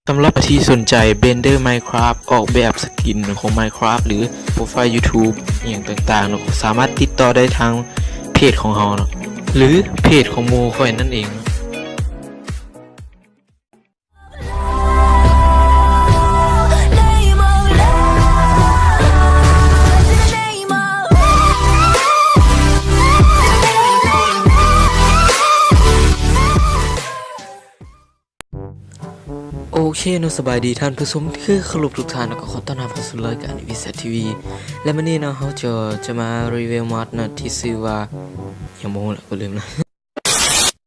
ສຳລັບຜູ້ທີ່ສົນໃຈ Blender Minecraft ອອກແບບສະກິນຂອງ Minecraft ຫຼື ໂປຣໄຟລ໌ YouTube ອີ່ຫຍັງຕ່າງໆເນາະ ກໍສາມາດຕິດຕໍ່ໄດ້ທາງເພຈຂອງເຮົາເນາະ ຫຼື ເພຈຂອງໝູ່ຂ້ອຍນັ້ນເອງເນາະ. ໂອເຄເນາະ ສະບາຍດີທ່ານຜູ້ຊົມທີ່ເຄົາລົບທຸກທ່ານ ແລ້ວກໍຂໍຕ້ອນຮັບເຂົ້າສູ່ລາຍການ Vision TV ແລະ ມື້ນີ້ເນາະ ເຮົາຈະ ຈະມາຣີວິວມອດເນາະ ທີ່ຊື່ວ່າ ຫຍັງບໍ່ຮູ້ລະ ກູລືມລະ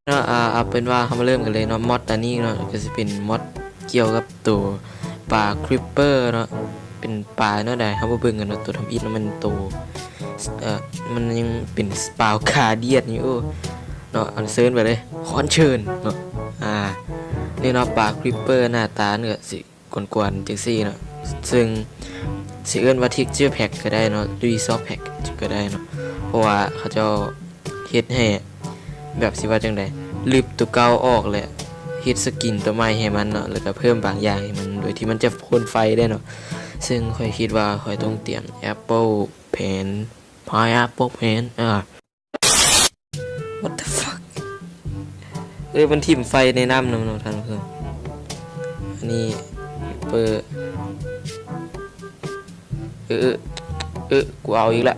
ເນາະ. ອ່າ ເອົາເປັນວ່າເຮົາມາເລີ່ມກັນເລີຍເນາະ. ມອດອັນນີ້ເນາະ ກໍຊິເປັນມອດກ່ຽວກັບໂຕປາ Creeper ເນາະ ເປັນປາແນວໃດ ເຮົາມາເບິ່ງກັນເນາະ. ໂຕທຳອິດເນາະ ມັນໂຕ ເອີ ມັນຍັງເປັນ Spawn Guardian ຢູ່ເນາະ. ອັນເຊີນໄປເລີຍ ຂໍອັນເຊີນເນາະ. ອ່າ ນີ້ເນາະ ປາ Creeper ໜ້າຕາມັນກໍຊິກວນໆ ຈັ່ງຊີ້ເນາະ ເຊິ່ງຊິເອີ້ນວ່າ Texture Pack ກໍໄດ້ເນາະ Resource Pack ກໍໄດ້ເນາະ ເພາະວ່າເຂົາເຈົ້າເຮັດໃຫ້ແບບ ຊິວ່າຈັ່ງໃດ ລຶບໂຕເກົ່າອອກ ແລະ ເຮັດສະກິນໂຕໃໝ່ໃຫ້ມັນເນາະ ແລ້ວກໍເພີ່ມບາງຢ່າງໃຫ້ມັນ ໂດຍທີ່ມັນຈະພົ່ນໄຟໄດ້ເນາະ. ເຊິ່ງຂ້ອຍຄິດວ່າຂ້ອຍຕ້ອງຕຽມ Apple Paint Pineapple Paint ອ່າ What the fuck ເອີ ມັນຖິ້ມໄຟໃນນ້ຳນຳເນາະທ່ານຜູ້ຊົມ. ອັນນີ້ Creeper ເອີ ເອີ ເອີ ກູເອົາອີກລະ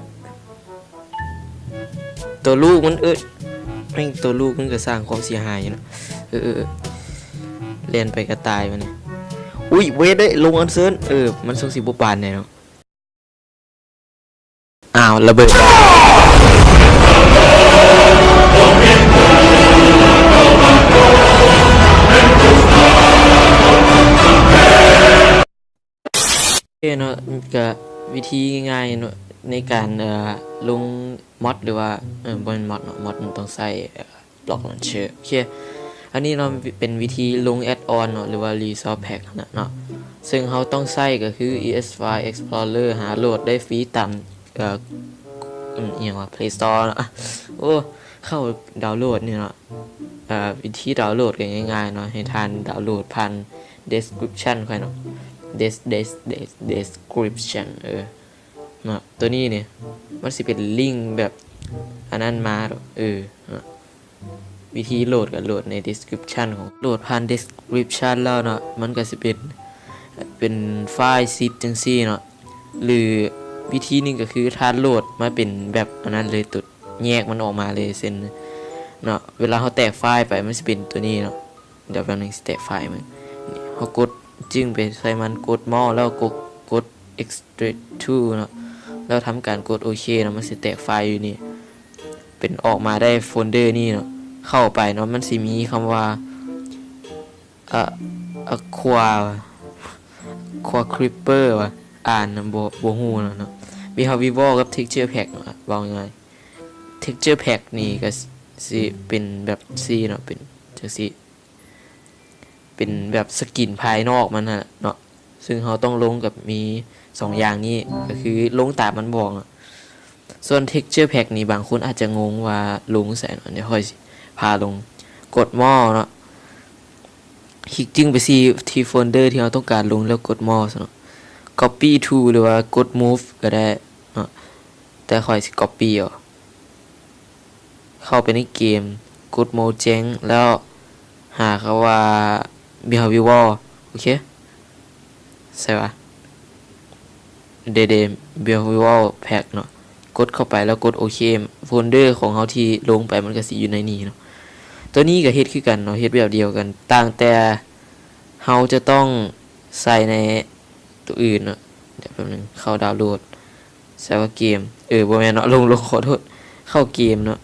ໂຕລູກມັນ ເອີ ແມ່ງໂຕລູກມັນກໍສ້າງຄວາມເສຍຫາຍຢູ່ເນາະ. ເອີ ເອີ ເອີ ແລ່ນໄປກໍຕາຍບັດນີ້. ອຸ້ຍ ເວດເອີຍ ລົງອັນເຊີນ ເອີ ມັນຊົງຊິບໍ່ປານໃດເນາະ. ອ້າວ ລະເບີດ. ໂອເຄເນາະ ກະວິທີງ່າຍໆເນາະ ໃນການ ເອີ ລົງມອດ ຫຼືວ່າ ເອີ ບໍ່ແມ່ນມອດເນາະ ມອດມັນຕ້ອງໃຊ້ ເອີ Block Launcher. ໂອເຄ ອັນນີ້ເນາະ ເປັນວິທີລົງ add-on ເນາະ ຫຼືວ່າ Resource Pack ນະເນາະ ເຊິ່ງເຮົາຕ້ອງໃຊ້ກໍຄື ES File Explorer ຫາໂຫຼດໄດ້ຟຣີຕາມ ເອີ ອີ່ຫຍັງວະ Play Store ເນາະ. ໂອ້ ເຂົ້າດາວໂຫຼດນີ້ເນາະ. ເອີ ວິທີດາວໂຫຼດກໍງ່າຍໆເນາະ ໃຫ້ທ່ານດາວໂຫຼດຜ່ານ description ຂ້ອຍເນາະ des des des description ເອີ ເນາະ ໂຕນີ້ນີ້ ມັນຊິເປັນລິງແບບອັນນັ້ນມາ ເອີ ເນາະ. ວິທີໂຫຼດກໍໂຫຼດໃນ description ຂອງ ໂຫຼດຜ່ານ description ແລ້ວເນາະ ມັນກໍຊິເປັນ ເປັນໄຟລ໌ zip ຈັ່ງຊີ້ເນາະ ຫຼືວິທີໜຶ່ງກໍຄືທ່ານໂຫຼດມາເປັນແບບອັນນັ້ນເລີຍ ໂຕ ແຍກມັນອອກມາເລີຍ ເຊັ່ນເນາະ ເວລາເຮົາແຕກໄຟລ໌ໄປ ມັນຊິເປັນໂຕນີ້ເນາະ. ດຽວແປັບໜຶ່ງ ຊິແຕກໄຟລ໌ໃຫ້ເບິ່ງ. ເຮົາກົດຈຶ່ງໄປໃສ່ມັນ ກົດ More ແລ້ວກໍກົດ Extract to ເນາະ ແລ້ວທຳການກົດໂອເຄເນາະ ມັນຊິແຕກໄຟລ໌ຢູ່ນີ້ ເປັນອອກມາໄດ້ໂຟນເດີນີ້ເນາະ. ເຂົ້າໄປເນາະ ມັນຊິມີຄຳວ່າ ອາ Aqua Aqua Creeper ວ່າ ອ່ານນຳ ບໍ່ ບໍ່ຮູ້ແລ້ວເນາະ. Behavior ກັບ Texture Pack ເນາະ ເວົ້າງ່າຍ Texture Pack ນີ້ກໍຊິເປັນແບບຊີ້ເນາະ ເປັນຈັ່ງຊີ້ ເປັນແບບສະກິນພາຍນອກມັນຫັ້ນແຫຼະເນາະ ເຊິ່ງເຮົາຕ້ອງລົງກັບມີສອງຢ່າງນີ້ ກໍຄືລົງຕາມມັນບອກເນາະ. ສ່ວນ Texture Pack ນີ້ ບາງຄົນອາດຈະງົງວ່າລົງໃສເນາະ ດຽວຂ້ອຍຊິພາລົງ. ກົດ More ເນາະ ຄລິກຈຶ່ງໄປທີ່ ທີ່ໂຟນເດີທີ່ເຮົາຕ້ອງການລົງ ແລ້ວກົດ More ເນາະ. Copy to ຫຼືວ່າກົດ Move ກໍໄດ້ເນາະ ແຕ່ຂ້ອຍຊິ Copy ເອົາ. ເຂົ້າໄປໃນເກມ ກົດ Mojang ແລ້ວຫາຄຳວ່າ Behavior ໂອເຄ ໃສ່ວ່າ ເດເດ Behavior Pack ເນາະ. ກົດເຂົ້າໄປແລ້ວກົດໂອເຄ ໂຟນເດີຂອງເຮົາທີ່ລົງໄປມັນກໍຊິຢູ່ໃນນີ້ເນາະ. ໂຕນີ້ກໍເຮັດຄືກັນເນາະ ເຮັດແບບດຽວກັນ ຕ່າງແຕ່ເຮົາຈະຕ້ອງໃສ່ໃນໂຕອື່ນເນາະ. ດຽວແປັບໜຶ່ງ ເຂົ້າດາວໂຫຼດ ໃສ່ວ່າເກມ ເອີ ບໍ່ແມ່ນເນາະ ລົງ ລົງ ຂໍໂທດ ເຂົ້າເກມເນາະ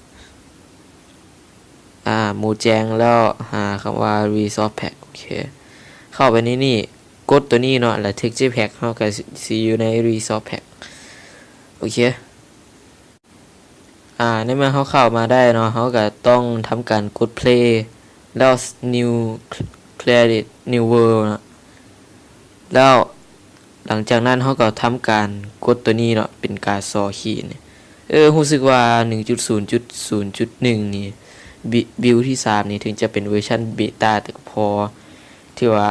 ອ່າ Mojang ແລ້ວຫາຄຳວ່າ Resource Pack ໂອເຄ ເຂົ້າໄປໃນນີ້ ກົດໂຕນີ້ເນາະ ແລ້ວ Texture Pack ເຮົາກໍຊິ ຊິຢູ່ໃນ Resource Pack ໂອເຄ. ອ່າ ໃນເມື່ອເຮົາເຂົ້າມາໄດ້ເນາະ ເຮົາກໍຕ້ອງທຳການກົດ Play ແລ້ວ New Create New World ເນາະ ແລ້ວຫຼັງຈາກນັ້ນເຮົາກໍທຳການກົດໂຕນີ້ເນາະ ເປັນການສໍຄີນີ້. ເອີ ຮູ້ສຶກວ່າ ໜຶ່ງຈຸດສູນຈຸດສູນຈຸດໜຶ່ງ ນີ້ ບິວທີສາມນີ້ ເຖິງຈະເປັນເວີຊັນເບຕາ ແຕ່ກໍພໍ ຖືວ່າ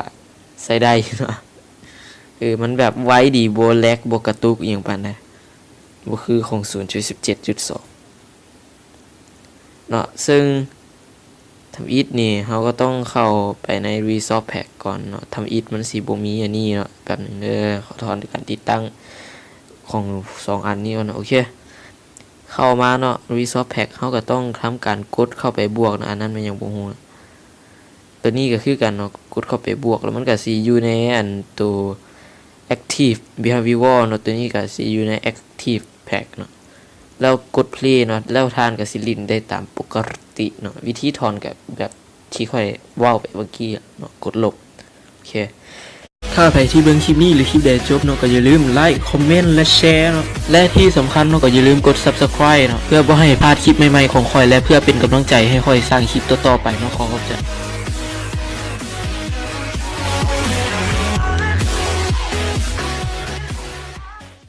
ໃຊ້ໄດ້ເນາະ. ເອີ ມັນແບບໄວດີ ບໍ່ແລັກ ບໍ່ກະຕຸກອີ່ຫຍັງປານໃດ ບໍ່ຄືຂອງສູນຈຸດສິບເຈັດຈຸດສອງເນາະ. ເຊິ່ງທຳອິດນີ້ເຮົາກໍຕ້ອງເຂົ້າໄປໃນ Resource Pack ກ່ອນເນາະ. ທຳອິດມັນຊິບໍ່ມີອັນນີ້ເນາະ. ແປັບໜຶ່ງເດີ ຂໍຖອນການຕິດຕັ້ງຂອງສອງອັນນີ້ກ່ອນເນາະ. ໂອເຄ ເຂົ້າມາເນາະ Resource Pack ເຮົາກໍຕ້ອງທຳການກົດເຂົ້າໄປບວກເນາະ. ອັນນັ້ນແມ່ນຫຍັງບໍ່ຮູ້. ຕົວນີ້ກໍຄືກັນເນາະ ກົດເຂົ້າໄປບວກ ແລ້ວມັນກໍຊິຢູ່ໃນອັນໂຕ Active Behavior ເນາະ. ຕົວນີ້ກໍຊິຢູ່ໃນ Active Pack ເນາະ. ແລ້ວກົດ Play ເນາະ ແລ້ວທ່ານກໍຊິຫຼິ້ນໄດ້ຕາມປົກກະຕິເນາະ. ວິທີຖອນກໍແບບທີ່ຂ້ອຍເວົ້າໄປເມື່ອກີ້ເນາະ ກົດລົບ. ໂອເຄ ຖ້າໃຜທີ່ເບິ່ງຄລິບນີ້ ຫຼື ຄລິບໃດຈົບເນາະ ກໍຢ່າລືມ Like Comment ແລະ Share ເນາະ ແລະ ທີ່ສຳຄັນເນາະ ກໍຢ່າລືມກົດ Subscribe ເນາະ ເພື່ອບໍ່ໃຫ້ພາດຄລິບໃໝ່ໆຂອງຂ້ອຍ ແລະ ເພື່ອເປັນກຳລັງໃຈໃຫ້ຂ້ອຍສ້າງຄລິບຕໍ່ໆໄປເນາະ. ຂໍຂອບໃຈ.